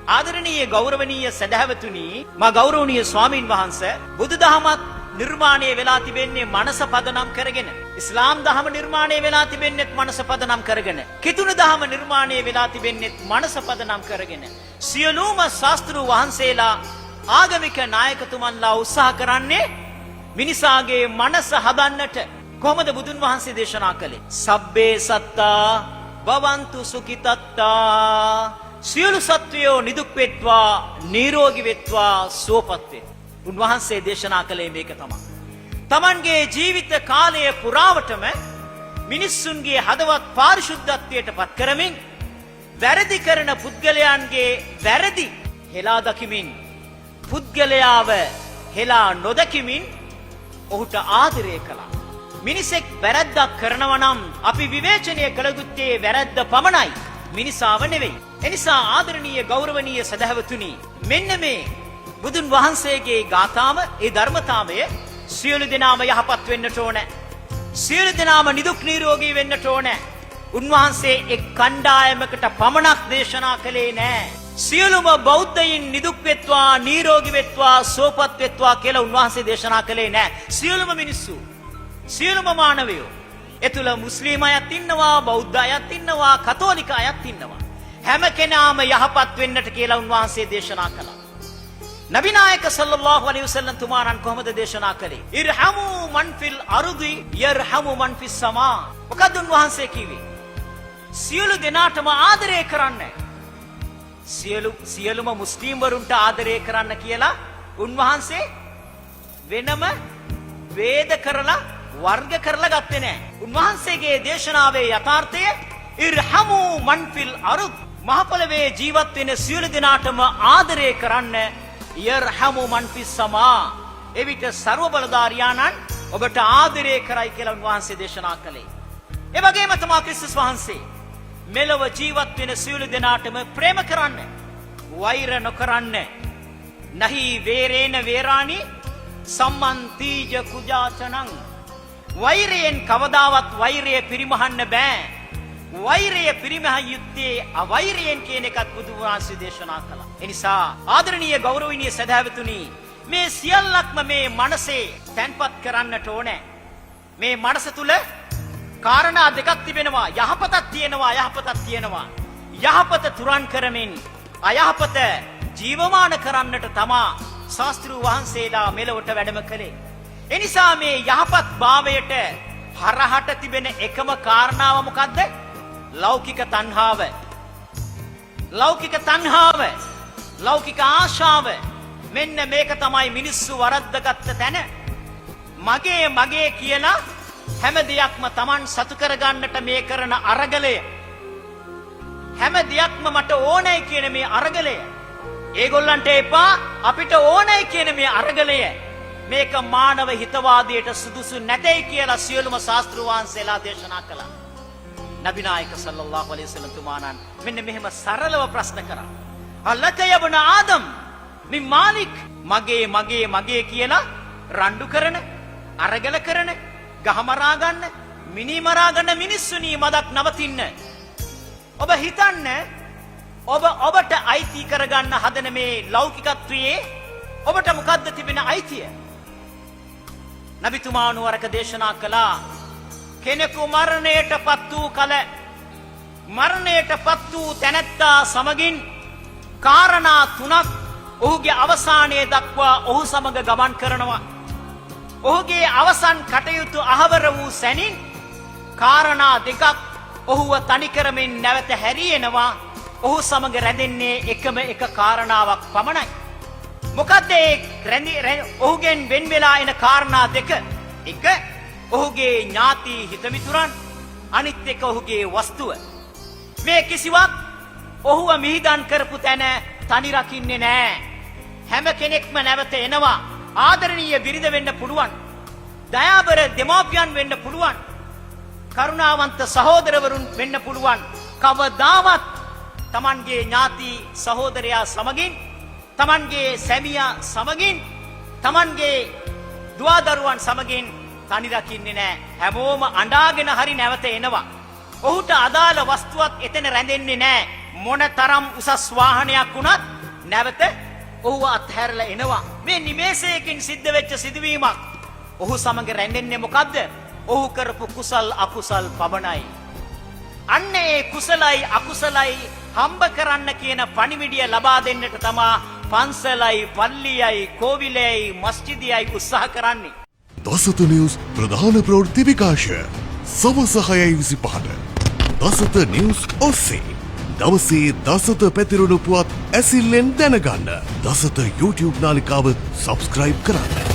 ආදරණීය ගෞරවනීය සදහැවතුනි, මා ගෞරවනීය ස්වාමින් වහන්සේ, බුදුදහමත් නිර්මාණය වෙලා තිබෙන්නේ මනස පදනම් කරගෙන. ඉස්ලාම් දහම නිර්මාණය වෙලා තිබෙන්නෙත් මනස පදනම් කරගෙන. කිතුණු දහම නිර්මාණය වෙලා තිබෙන්නෙත් මනස පදනම් කරගෙන. සියලුම ශාස්ත්‍රු වහන්සේලා, ආගමික නායකතුමන්ලා උත්සාහ කරන්නේ මිනිසාගේ මනස හදන්නට. කොහොමද බුදුන් වහන්සේ දේශනා කළේ? සබ්බේ සත්තා භවන්තු සුඛිතත්තා. සියලු සත්වයෝ නිදුක් වෙත්වා, නිරෝගී වෙත්වා, සුවපත් වෙත්වා. උන්වහන්සේ දේශනා කළේ මේක තමයි. තමන්ගේ ජීවිත කාලය පුරාවටම මිනිස්සුන්ගේ හදවත් පාරිශුද්ධත්වයට පත් කරමින්, වැරදි කරන පුද්ගලයන්ගේ වැරදි හෙලා දකිමින්, පුද්ගලයාව හෙලා නොදකිමින් ඔහුට ආදරය කළා. මිනිසෙක් වැරැද්දක් කරනවා නම් අපි විවේචනය කළ යුත්තේ වැරැද්ද පමණයි, මිනිසාව නෙවෙයි. එනිසා ආදරණීය ගෞරවනීය සදහැවතුනි, මෙන්න මේ බුදුන් වහන්සේගේ ගාථාව, ඒ ධර්මතාවය, සියලු දෙනාම යහපත් වෙන්නට ඕන. සියලු දෙනාම නිදුක් නිරෝගී වෙන්නට ඕන. උන්වහන්සේ එක් කණ්ඩායමකට පමණක් දේශනා කළේ නෑ. සියලුම බෞද්ධයින් නිදුක් වෙත්වා, නිරෝගී වෙත්වා, සුවපත් වෙත්වා කියලා උන්වහන්සේ දේශනා කළේ නෑ. සියලුම මිනිස්සු, සියලුම මානවයෝ. එතුළ මුස්ලිම් අයත් ඉන්නවා, බෞද්ධ අයත් ඉන්නවා, කතෝලික අයත් ඉන්නවා. හැම කෙනාම යහපත් වෙන්නට කියලා උන්වහන්සේ දේශනා කළා. නබි නායක සල්ලල්ලාහු අලයිහි වසල්ලම් තුමාණන් කොහොමද දේශනා කළේ? ඉර්හමු මන් ෆිල් අර්දි යර්හමු මන් ෆිස් සමා. මොකද්ද උන්වහන්සේ කිව්වේ? සියලු දෙනාටම ආදරය කරන්න. සියලුම මුස්ලිම් වරුන්ට ආදරය කරන්න කියලා උන්වහන්සේ වෙනම වේද කරලා වර්ග කරලා ගත්තේ නෑ. උන්වහන්සේගේ දේශනාවේ යථාර්ථය ඉර්හමු මන් ෆිල් අර්ද්, මහ පොළවේ ජීවත් වෙන සියලු දෙනාටම ආදරය කරන්න. යර්හමු මන් ෆිස් සමා, එවිට සර්ව බලධාරියාණන් ඔබට ආදරය කරයි කියලා උන්වහන්සේ දේශනා කළේ. ඒ වගේම තමා ක්‍රිස්තුස් වහන්සේ මෙලොව ජීවත් වෙන සියලු දෙනාටම ප්‍රේම කරන්න, වෛර නොකරන්න. නහි වේරේන වේරාණි සම්මන්තීජ කුජාචනං. වෛරයෙන් කවදාවත් වෛරය පිරිමහන්න බෑ. වෛරය පිරිමහ යුත්තේ අවෛරයෙන් කියන එකත් බුදු වහන්සේ දේශනා කළා. ඒ නිසා ආදරණීය ගෞරවනීය සදහැවතුනි, මේ සියල්ලක්ම මේ මනසේ තැන්පත් කරන්නට ඕනේ. මේ මනස තුල කාරණා දෙකක් තිබෙනවා. යහපතක් තියෙනවා, අයහපතක් තියෙනවා. යහපත තුරන් කරමින් අයහපත ජීවමාන කරන්නට තමා ශාස්ත්‍රු වහන්සේලා මෙලොවට වැඩම කළේ. එනිසා මේ යහපත් භාවයට හරහට තිබෙන එකම කාරණාව මොකද්ද? ලෞකික තණ්හාව. ලෞකික තණ්හාව. ලෞකික ආශාව. මෙන්න මේක තමයි මිනිස්සු වරද්දගත්ත තැන. මගේ මගේ කියලා හැම දෙයක්ම තමන් සතු කරගන්නට මේ කරන අරගලය. හැම දෙයක්ම මට ඕනයි කියන මේ අරගලය. ඒගොල්ලන්ට එපා, අපිට ඕනයි කියන මේ අරගලය. මේක මානව හිතවාදයට සුදුසු නැtei කියලා සියලුම ශාස්ත්‍රු වහන්සේලා දේශනා කළා. නබි නායක සල්ලල්ලාහු අලයිහි වසල්ලම් තුමාණන් මෙන්න මෙහෙම සරලව ප්‍රශ්න කරා. හල් ලක යබ්න ආදම් මින් මාලික්. මගේ මගේ මගේ කියලා රණ්ඩු කරන, අරගල කරන, ගහ මරා ගන්න, මිනි මරා ගන්න මිනිස්සුනි, මදක් නවතින්න. ඔබ හිතන්න, ඔබ ඔබට අයිති කරගන්න හදන මේ ලෞකිකත්වයේ ඔබට මොකද්ද තිබෙන අයිතිය? නබිතුමාණු වරක දේශනා කළා, කෙනෙකු මරණයට පත් වූ කල මරණයට පත් වූ තැනැත්තා සමගින් කාරණා තුනක් ඔහුගේ අවසානයේ දක්වා ඔහු සමග ගමන් කරනවා. ඔහුගේ අවසන් කටයුතු අහවර වූ සැනින් කාරණා දෙකක් ඔහුව තනි කරමින් නැවත හැරී එනවා. ඔහු සමග රැඳෙන්නේ එකම එක කාරණාවක් පමණයි. මොකද්ද ඒ රැඳි ඔහුගෙන් වෙන් වෙලා එන කාරණා දෙක? එක, ඔහුගේ ඥාති හිතමිතුරන්, අනිත් එක ඔහුගේ වස්තුව. මේ කිසිවක් ඔහුව මිහිදන් කරපු තැන තනි රකින්නේ නෑ. හැම කෙනෙක්ම නැවත එනවා. ආදරණීය බිරිඳ වෙන්න පුළුවන්. දයාබර දෙමාපියන් වෙන්න පුළුවන්. කරුණාවන්ත සහෝදරවරුන් වෙන්න පුළුවන්. කවදාවත් තමන්ගේ ඥාති සහෝදරයා සමගින්, තමන්ගේ සැමියා සමගින්, තමන්ගේ දුවදරුවන් සමගින් තනි රකින්නේ නෑ. හැමෝම අඬාගෙන හරි නැවත එනවා. ඔහුට අදාළ වස්තුවක් එතන රැඳෙන්නේ නෑ. මොන තරම් උසස් වාහනයක් වුණත් නැවත ඔහුව අත්හැරලා එනවා. මේ නිමේෂයකින් සිද්ධ වෙච්ච සිදුවීමක්. ඔහු සමග රැඳෙන්නේ මොකද්ද? ඔහු කරපු කුසල් අකුසල් පමණයි. අන්න ඒ කුසලයි අකුසලයි හම්බ කරන්න කියන පණිවිඩය ලබා දෙන්නට තමා පන්සලයි, පල්ලියයි, කෝවිලයයි, මස්ජිදියයි උත්සාහ කරන්නේ. දසත නිවුස් ප්‍රධාන ප්‍රවෘත්ති විකාශය සවස 6:25ට දසත නිවුස් ඔස්සේ දවසේ දසත පැතිරුණු පුවත් ඇසිල්ලෙන් දැනගන්න දසත YouTube නාලිකාව සබස්ක්‍රයිබ් කරන්න.